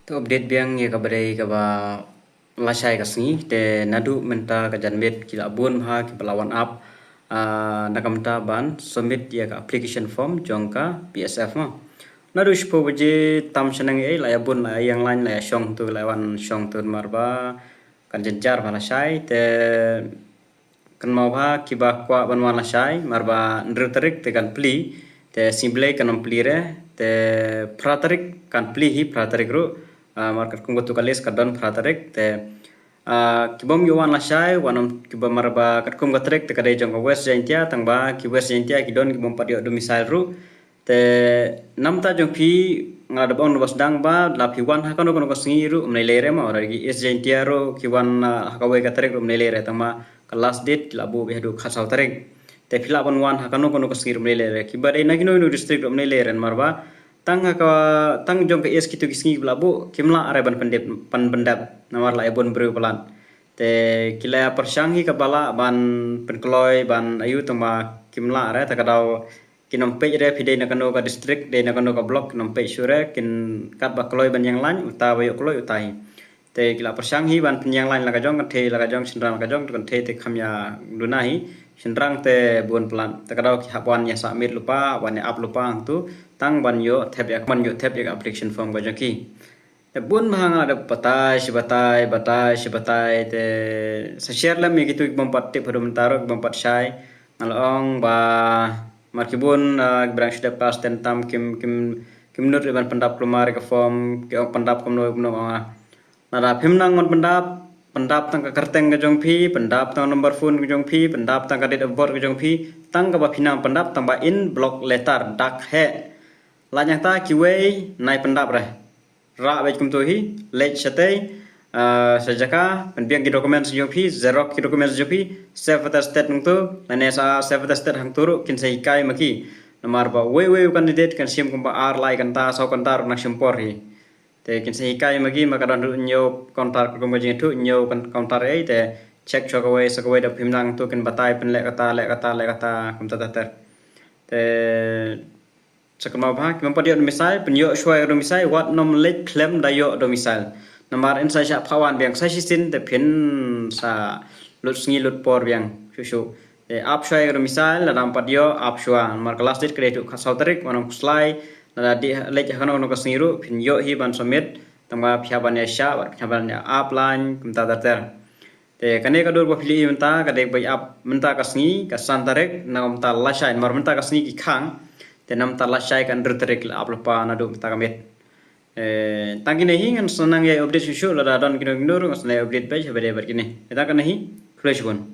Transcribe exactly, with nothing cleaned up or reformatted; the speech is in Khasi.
To update biang ïa kaba dei kaba lashai ka sngi, te naduh mynta ka janmiet ki la bun bha kiba la wan ap, ah, na ka bynta ban submit ïa ka application form jong ka P S F mo. Naduh shiphew baje tam shaneng ei la ïa bun, la ïa ïeng lain, la ïa shong tu, la ïa wan shong tu, namar ba kan jynjar bha lashai, te kynmaw bha kiba kwah ban wan lashai, namar ba hynriew tarik te kan plie, te sngi Blei kan ym plie re, te phra tarik kan plie hi, phra tarik ruh, ah, namar katkum katu ka list ka don phra tarik, te, ah, kibym ïoh wan lashai, wan ym kiba, namar ba katkum ka tarik te ka dei jong ka West Jaintia, tang ba ki West Jaintia ki don kibym pat ïoh domicile ruh, te namta jong phi nga la dep ong na ba sdang ba la phi wan ha kano kano ka sngi ruh ym lei lei re mo, lada ki East Jaintia ruh ki wan, ah, ha kawei ka tarik ruh ym lei lei re, tang ba ka last date ki la buh beit haduh khatsaw tarik. Te phi lah ban wan ha kano kano ka sngi ruh ym lei lei re. Kiba dei na kino kino district ruh ym lei lei re, namar ba tang ha ka, tang jong ka East kito ki sngi kiba la buh kim lah re ban pyndep, ban pyndep, namar la ïa bun briew palat. Te ki la ïa pyrshang hi kaba lah ban pynkloi ban aiu, tang ba kim lah re, te ka daw kin ym peit re phi dei na kano ka district, dei na kano ka block, kin ym peit shuh re, kin katba kloi ban ïeng lain, uta ba ïoh kloi uta hi. Te ki la pyrshang hi ban pynïeng lain la ka jong, kynthei la ka jong, shynrang la ka jong, kynthei te kham ïa duna hi, shynrang te bun palat. Te ka daw ki hap wan ïa submit lypa, wan ïa ap lypa hangtu, tang ban ïoh thep ïa, ban ïoh thep ïa ka application form ka jong ki. Te bun bha nga la dep batai shi batai, batai shi batai, te sa share lem ïa kitu kibym pat tip haduh mynta ruh, kibym pat shai. Nga la ong ba mar ki bun, ah, kiba dang shu dep pass ten tam kim, kim, kim nud ban pyndap kulmar ïa ka form, ki ong pyndap kumno kumno, ong ah. Lada phim nang ban pyndap, pyndap tang ka kyrteng ka jong phi, pyndap tang number phone ka jong phi, pyndap tang ka date of birth ka jong phi, tang kaba phi nang pyndap, tang ba in block letter, dak heh. Lait nangta kiwei nai pyndap re. Rah beit kumto hi, leit shatei, ah, sha jaka, pynbiang ki documents jong phi, xerox ki documents jong phi, self attested nangto, lane sa self attested hangto ruh kin sa hikai ma ki. Namar ba uwei uwei u candidate kan shim kumba ar lai kynta, saw kynta ruh nang shim por hi. Te kin sa hikai ma ki, ma ka don ruh hynñiew counter, kum ka jingïathuh hynñiew coun-, counter ei, te check sha kawei sha kawei, da phim nang to kin batai pynleh kata, leh kata, leh kata, kumta ter ter. Te sa kynmaw bha, kibym pat ïoh domicile, pynïoh shuwa ïa ka domicile, wat nym leit khlem da ïoh domicile. Namar yn sa shah phah wan biang sa shisien, te phin sa lut sngi lut por biang shuh shuh. Te ap shuwa ïa ka domicile, lada ym pat ïoh, ap shuwa. Namar ka last date ka dei haduh khatsaw tarik, wat nym khuslai, lada dih leit ha kano kano ka sngi ruh, phin ïoh hi ban submit, tang ba phi hap ban ïa shah, bad phi hap ban ïa ap lain, kumta ter ter. Te kane ka dur ba phi la ïohi mynta, ka dei ba ap mynta ka sngi, ka san tarik, na mynta lashai, namar mynta ka sngi ki khang, te na mynta lashai ka hynriew tarik la ap lypa naduh mynta ka miet. Eh, tang kine hi ngan sa nang ïa update shuh shuh, lada don kino kino ruh ngan sa nang ïa update beit, haba dei bad kine. Te tang kane hi, khublei shibun.